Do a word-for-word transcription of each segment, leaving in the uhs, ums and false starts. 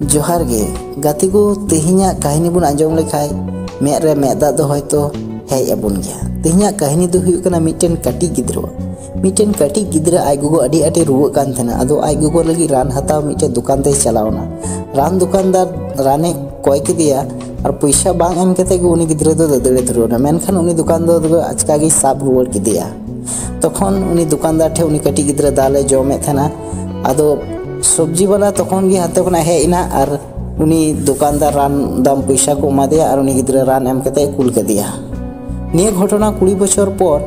ᱡᱚᱦᱟᱨ ᱜᱮ ᱜᱟᱛᱮ ᱠᱚ, ᱛᱮᱦᱮᱧᱟᱜ ᱠᱟᱹᱦᱱᱤ ᱵᱚᱱ ᱟᱸᱡᱚᱢ ᱞᱮᱠᱷᱟᱡ ᱢᱮᱫ ᱨᱮ ᱢᱮᱫ ᱫᱟᱜ ᱫᱚ ᱦᱚᱭᱛᱚ ᱦᱮᱡ ᱟᱵᱚᱱ ᱜᱮᱭᱟ᱾ ᱛᱮᱦᱮᱧᱟᱜ ᱠᱟᱹᱦᱱᱤ ᱫᱚ ᱦᱩᱭᱩᱜ ᱠᱟᱱᱟ ᱢᱤᱫᱴᱮᱱ ᱠᱟᱹᱴᱤᱡ ᱜᱤᱫᱽᱨᱟᱹ᱾ ᱢᱤᱫᱴᱮᱱ ᱠᱟᱹᱴᱤᱡ ᱜᱤᱫᱽᱨᱟᱹ ᱟᱡ ᱜᱚᱜᱚ ᱟᱹᱰᱤ ᱟᱸᱴᱮ ᱨᱩᱣᱟᱹᱜ ᱠᱟᱱ ᱛᱟᱦᱮᱱᱟ᱾ ᱟᱫᱚ ᱟᱡ ᱜᱚᱜᱚ ᱞᱟᱹᱜᱤᱫ ᱨᱟᱱ ᱦᱟᱛᱟᱣ ᱢᱤᱫᱴᱮᱱ ᱫᱚᱠᱟᱱ ᱛᱮᱭ ᱪᱟᱞᱟᱣ ᱮᱱᱟ᱾ ᱨᱟᱱ ᱫᱚᱠᱟᱱᱫᱟᱨ ᱨᱟᱱᱮ ᱠᱚᱭ ᱠᱮᱫᱮᱭᱟ ᱟᱨ ᱯᱚᱭᱥᱟ ᱵᱟᱝ ᱮᱢ ᱠᱟᱛᱮ ᱜᱮ ᱩᱱᱤ ᱜᱤᱫᱽᱨᱟᱹ ᱫᱚ ᱫᱟᱹᱫᱟᱹᱲᱮ ᱫᱷᱩᱨᱟᱹᱣ ᱮᱱᱟ᱾ ᱢᱮᱱᱠᱷᱟᱱ ᱩᱱᱤ ᱫᱚᱠᱟᱱᱫᱟᱨ ᱫᱚ ᱟᱪᱠᱟ ᱜᱮᱭ ᱥᱟᱵ ᱨᱩᱣᱟᱹᱲ ᱠᱮᱫᱮᱭᱟ᱾ ᱛᱚᱠᱷᱚᱱ ᱩᱱᱤ ᱫᱚᱠᱟᱱᱫᱟᱨ ᱴᱷᱮᱱ ᱩᱱᱤ ᱠᱟᱹᱴᱤᱡ ᱜᱤᱫᱽᱨᱟᱹ ᱫᱟᱞᱮ ᱡᱚᱢᱮᱫ ᱛᱟᱦᱮᱱᱟ᱾ ᱟᱫᱚ ᱥᱚᱵᱽᱡᱤ ᱵᱟᱞᱟ ᱛᱚᱠᱷᱚᱱ ᱜᱮ ᱦᱟᱱᱛᱮ ᱠᱷᱚᱱᱟᱜ ᱦᱮᱡ ᱮᱱᱟ ᱟᱨ ᱩᱱᱤ ᱫᱚᱠᱟᱱᱫᱟᱨ ᱨᱟᱱ ᱫᱟᱢ ᱯᱚᱭᱥᱟ ᱠᱚ ᱮᱢᱟ ᱫᱮᱭᱟ ᱟᱨ ᱩᱱᱤ ᱜᱤᱫᱽᱨᱟᱹ ᱨᱟᱱ ᱮᱢ ᱠᱟᱛᱮ ᱠᱩᱞ ᱠᱮᱫᱮᱭᱟ᱾ ᱱᱤᱭᱟᱹ ᱜᱷᱚᱴᱚᱱᱟ ᱠᱩᱲᱤ ᱵᱚᱪᱷᱚᱨ ᱯᱚᱨ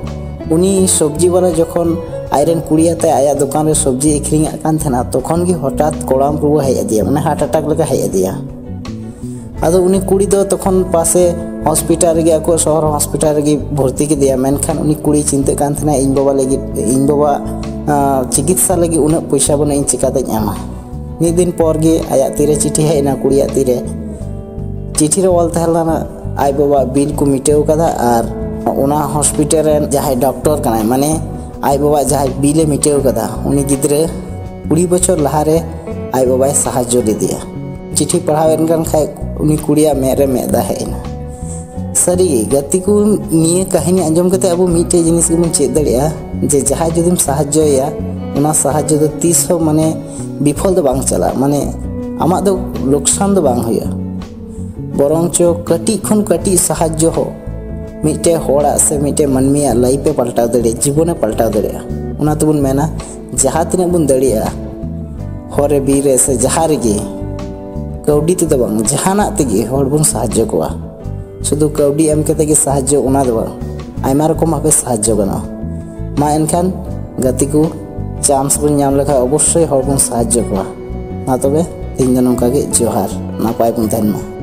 ᱩᱱᱤ ᱥᱚᱵᱽᱡᱤ ᱵᱟᱞᱟ ᱡᱚᱠᱷᱚᱱ ᱟᱡᱨᱮᱱ ᱠᱩᱲᱤ ᱟᱛᱮ ᱟᱭᱟᱜ ᱫᱚᱠᱟᱱ ᱨᱮ ᱥᱚᱵᱽᱡᱤ ᱟᱹᱠᱷᱨᱤᱧ ᱮᱫ ᱠᱟᱱ ᱛᱟᱦᱮᱱᱟ, ᱛᱚᱠᱷᱚᱱ ᱜᱮ ᱦᱚᱴᱟᱛ ᱠᱚᱲᱟᱢ ᱨᱩᱣᱟᱹ ᱦᱮᱡ ᱟᱫᱮᱭᱟ, ᱢᱟᱱᱮ ᱦᱟᱨᱴ ᱮᱴᱟᱠ ᱞᱮᱠᱟ ᱦᱮᱡ ᱟᱫᱮᱭᱟ᱾ ᱟᱫᱚ ᱩᱱᱤ ᱠᱩᱲᱤ ᱫᱚ ᱛᱚᱠᱷᱚᱱ ᱯᱟᱥᱮ ᱦᱚᱥᱯᱤᱴᱟᱞ ᱨᱮᱜᱮ, ᱟᱠᱚ ᱥᱚᱦᱚᱨ ᱦᱚᱥᱯᱤᱴᱟᱞ ᱨᱮᱜᱮ ᱵᱷᱚᱨᱛᱤ ᱠᱮᱫᱮᱭᱟ᱾ ᱢᱮᱱᱠᱷᱟᱱ ᱩᱱᱤ ᱠᱩᱲᱤᱭ ᱪᱤᱱᱛᱟᱹᱜ ᱠᱟᱱ ᱛᱟᱦᱮᱱᱟ, ᱤᱧ ᱵᱟᱵᱟ ᱞᱟᱹᱜᱤᱫ, ᱤᱧ ᱵᱟᱵᱟ ᱟᱸ, ᱪᱤᱠᱤᱛᱥᱟ ᱞᱟᱹᱜᱤᱫ ᱩᱱᱟᱹᱜ ᱯᱚᱭᱥᱟ ᱵᱟᱹᱱᱩᱜ, ᱤᱧ ᱪᱤᱠᱟᱛᱮᱧ ᱮᱢᱟ? ᱢᱤᱫ ᱫᱤᱱ ᱯᱚᱨ ᱜᱮ ᱟᱭᱟᱜ ᱛᱤᱨᱮ ᱪᱤᱴᱷᱤ ᱦᱮᱡ ᱮᱱᱟ, ᱠᱩᱲᱤᱭᱟᱜ ᱛᱤᱨᱮ᱾ ᱪᱤᱴᱷᱤ ᱨᱮ ᱚᱞ ᱛᱟᱦᱮᱸ ᱞᱮᱱᱟ ᱟᱡ ᱵᱟᱵᱟᱣᱟᱜ ᱵᱤᱞ ᱠᱚ ᱢᱤᱴᱟᱹᱣ ᱠᱟᱫᱟ ᱟᱨ ᱚᱱᱟ ᱦᱚᱥᱯᱤᱴᱟᱞ ᱨᱮᱱ ᱡᱟᱦᱟᱸᱭ ᱰᱚᱠᱴᱚᱨ ᱠᱟᱱᱟᱭ, ᱢᱟᱱᱮ ᱟᱡ ᱵᱟᱵᱟᱣᱟᱜ ᱡᱟᱦᱟᱸᱭ ᱵᱤᱞ ᱮ ᱢᱤᱴᱟᱹᱣ ᱠᱟᱫᱟ, ᱩᱱᱤ ᱜᱤᱫᱽᱨᱟᱹ ᱠᱩᱲᱤ ᱵᱚᱪᱷᱚᱨ ᱞᱟᱦᱟᱨᱮ ᱟᱡ ᱵᱟᱵᱟᱭ ᱥᱟᱦᱟᱡᱽᱡᱚ ᱞᱮᱫᱮᱭᱟ᱾ ᱪᱤᱴᱷᱤ ᱯᱟᱲᱦᱟᱣ ᱮᱱ ᱠᱟᱱ ᱠᱷᱟᱡ ᱩᱱᱤ ᱠᱩᱲᱤᱭᱟᱜ ᱢᱮᱫ ᱨᱮ ᱢᱮᱫ ᱫᱟᱜ ᱦᱮᱡ ᱮᱱᱟ᱾ ᱥᱟᱹᱨᱤᱜᱮ ᱜᱟᱛᱮ ᱠᱚ, ᱱᱤᱭᱟᱹ ᱠᱟᱹᱦᱱᱤ ᱟᱸᱡᱚᱢ ᱠᱟᱛᱮ ᱟᱵᱚ ᱢᱤᱫᱴᱮᱡ ᱡᱤᱱᱤᱥ ᱜᱮᱵᱚᱱ ᱪᱮᱫ ᱫᱟᱲᱮᱭᱟᱜᱼᱟ ᱡᱮ ᱡᱟᱦᱟᱸᱭ ᱡᱩᱫᱤᱢ ᱥᱟᱦᱟᱡᱽᱡᱚᱭᱮᱭᱟ, ᱚᱱᱟ ᱥᱟᱦᱟᱡᱽᱡᱚ ᱫᱚ ᱛᱤᱥ ᱦᱚᱸ ᱢᱟᱱᱮ ᱵᱤᱯᱷᱚᱞ ᱫᱚ ᱵᱟᱝ ᱪᱟᱞᱟᱜᱼᱟ, ᱢᱟᱱᱮ ᱟᱢᱟᱜ ᱫᱚ ᱞᱳᱠᱥᱟᱱ ᱫᱚ ᱵᱟᱝ ᱦᱩᱭᱩᱜᱼᱟ᱾ ᱵᱚᱨᱚᱝ ᱪᱚ ᱠᱟᱹᱴᱤᱡ ᱠᱷᱚᱱ ᱠᱟᱹᱴᱤᱡ ᱥᱟᱦᱟᱡᱽᱡᱚ ᱦᱚᱸ ᱢᱤᱫᱴᱮᱡ ᱦᱚᱲᱟᱜ ᱥᱮ ᱢᱤᱫᱴᱮᱡ ᱢᱟᱹᱱᱢᱤᱭᱟᱜ ᱞᱟᱭᱤᱯᱷ ᱮ ᱯᱟᱞᱴᱟᱣ ᱫᱟᱲᱮᱭᱟᱜᱼᱟ, ᱡᱤᱵᱚᱱᱮ ᱯᱟᱞᱴᱟᱣ ᱫᱟᱲᱮᱭᱟᱜᱼᱟ᱾ ᱚᱱᱟ ᱛᱮᱵᱚᱱ ᱢᱮᱱᱟ, ᱡᱟᱦᱟᱸ ᱛᱤᱱᱟᱹᱜ ᱵᱚᱱ ᱫᱟᱲᱮᱭᱟᱜᱼᱟ, ᱦᱚᱨ ᱨᱮ, ᱵᱤᱨ ᱨᱮ, ᱥᱮ ᱡᱟᱦᱟᱸ ᱨᱮᱜᱮ, ᱠᱟᱹᱣᱰᱤ ᱛᱮᱫᱚ ᱵᱟᱝ, ᱡᱟᱦᱟᱱᱟᱜ ᱛᱮᱜᱮ ᱦᱚᱲ ᱵᱚᱱ ᱥᱟᱦᱟᱡᱽᱡᱚ ᱠᱚᱣᱟ᱾ ᱥᱩᱫᱷᱩ ᱠᱟᱹᱣᱰᱤ ᱮᱢ ᱠᱟᱛᱮ ᱜᱮ ᱥᱟᱦᱟᱡᱽᱡᱚ, ᱚᱱᱟ ᱫᱚ ᱵᱟᱝ, ᱟᱭᱢᱟ ᱨᱚᱠᱚᱢ ᱵᱷᱟᱵᱮ ᱥᱟᱦᱟᱡᱽᱡᱚ ᱜᱟᱱᱚᱜᱼᱟ᱾ ᱢᱟ ᱮᱱᱠᱷᱟᱱ ᱜᱟᱛᱮ ᱠᱚ, ᱪᱟᱱᱥ ᱵᱚᱱ ᱧᱟᱢ ᱞᱮᱠᱷᱟᱱ ᱚᱵᱚᱥᱥᱳᱭ ᱦᱚᱲ ᱵᱚᱱ ᱥᱟᱦᱟᱡᱽᱡᱚ ᱠᱚᱣᱟ᱾ ᱢᱟ ᱛᱚᱵᱮ ᱛᱮᱦᱮᱧ ᱫᱚ ᱱᱚᱝᱠᱟ ᱜᱮ, ᱡᱚᱦᱟᱨ, ᱱᱟᱯᱟᱭ ᱵᱚᱱ ᱛᱟᱦᱮᱱ ᱢᱟ᱾